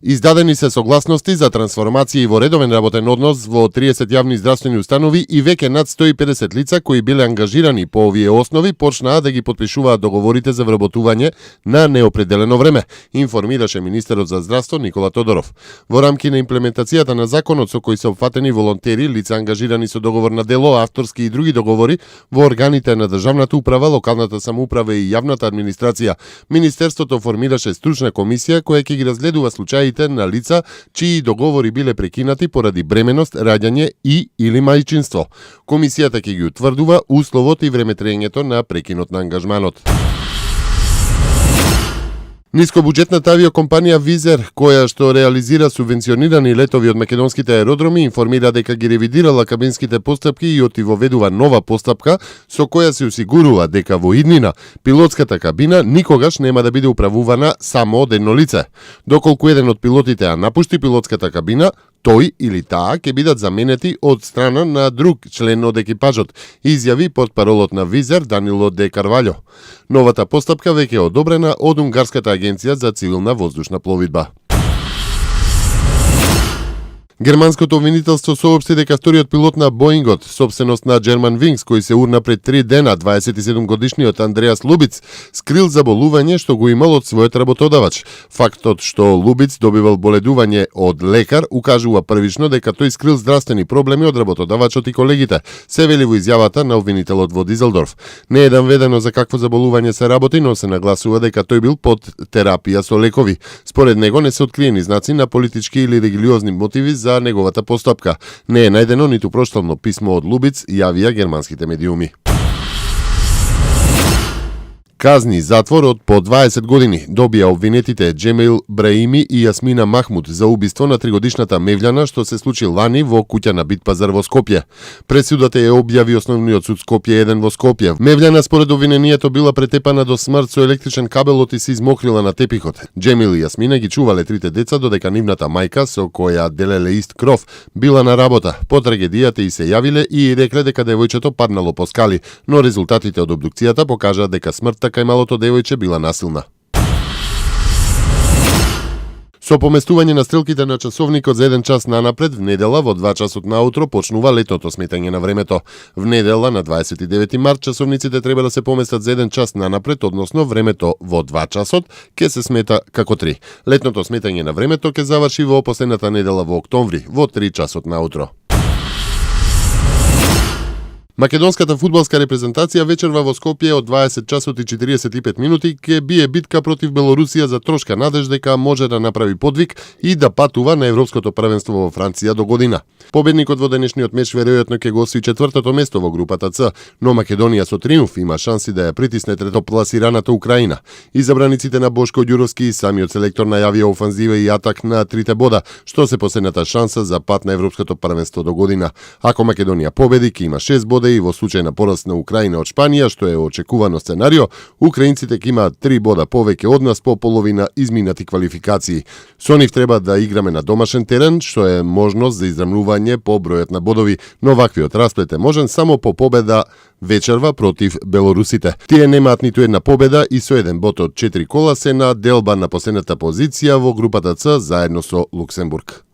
Издадени се согласности за трансформации во редовен работен однос во 30 јавни здравствени установи и веќе над 150 лица кои биле ангажирани по овие основи почнаа да ги потпишуваат договорите за вработување на неопределено време, информираше министерот за здравство Никола Тодоров. Во рамки на имплементацијата на законот со кој се опфатени волонтери, лица ангажирани со договор на дело, авторски и други договори во органите на државната управа, локалната самоуправа и јавната администрација, министерството формираше стручна комисија која ќе ги разгледува случаи на лица чии договори биле прекинати поради бременост, раѓање и или мајчинство. Комисијата ќе ги утврдува условот и времетрењето на прекинот на ангажманот. Нискобуџетната авиокомпанија Визер, која што реализира субвенционирани летови од македонските аеродроми, информира дека ги ревидирала кабинските постапки и воведува нова постапка со која се осигурува дека во иднина пилотската кабина никогаш нема да биде управувана само од едно лице. Доколку еден од пилотите напушти пилотската кабина, тој или таа ќе бидат заменети од страна на друг член од екипажот, изјави портпаролот на Визер Данило Де Карваљо. Новата постапка веќе е одобрена од Унгарската агенција за цивилна воздушна пловидба. Германското обвинителство соопшти дека вториот пилот на Боингот, собственост на Germanwings, кој се урна пред 3 дена, 27-годишниот Андреас Лубиц, скрил заболување што го имал од својот работодавач. Фактот што Лубиц добивал боледување од лекар укажува првично дека тој скрил здравствени проблеми од работодавачот и колегите, се вели во изјавата на обвинителот во Дизелдорф. Не е наведено за какво заболување се работи, но се нагласува дека тој бил под терапија со лекови. Според него не се откриени знаци на политички или религиозни мотиви за неговата постапка. Не е најдено ниту проштално писмо од Лубиц, јавија германските медиуми. Казни затвор од по 20 години добија обвинетите Джемил Браими и Јасмина Махмуд за убиство на 3-годишната Мевљана што се случи лани во куќа на Битпазар во Скопје. Пресудата ја објави Основниот суд Скопје 1 во Скопје. Мевљана според обвинението била претепана до смрт со електричен кабелот и се измокрила на тепихот. Джемил и Јасмина ги чувале трите деца додека нивната мајка со која делеле ист кров била на работа. По трагедијата и се јавиле и рекле дека девојчето паднало по скали, но резултатите од обдукцијата покажаа дека смртта кај малото девојче била насилна. Со поместување на стрелките на часовникот за 1 час нанапред, в недела во 2 часот наутро почнува летното сметање на времето. В недела на 29 март часовниците треба да се поместат за 1 час нанапред, односно времето во 2 часот ќе се смета како 3. Летното сметање на времето ќе заврши во последната недела во октомври, во 3 часот наутро. Македонската фудбалска репрезентација вечерва во Скопје од 20 часот и 45 минути ќе бие битка против Белорусија за трошка надеж дека може да направи подвиг и да патува на Европското првенство во Франција до година. Победникот во денешниот меч веројатно ќе го освои 4-то место во групата Ц, но Македонија со триумф има шанси да ја притисне третопласираната Украина. Изабраниците на Бошко Ѓуровски и самиот селектор најавија офанзива и атак на 3 бода, што се последната шанса за пат на Европското првенство до година. Ако Македонија победи, ќе има 6 бода и во случај на пораз на Украина од Шпанија, што е очекувано сценарио, украинците ќе имаат 3 бода повеќе од нас по половина изминати квалификации. Со нив треба да играме на домашен терен, што е можност за израмнување по бројот на бодови, но ваквиот расплет е можен само по победа вечерва против белорусите. Тие немаат ниту една победа и со 1 бод од 4 кола се на делба на последната позиција во групата Ц заедно со Луксембург.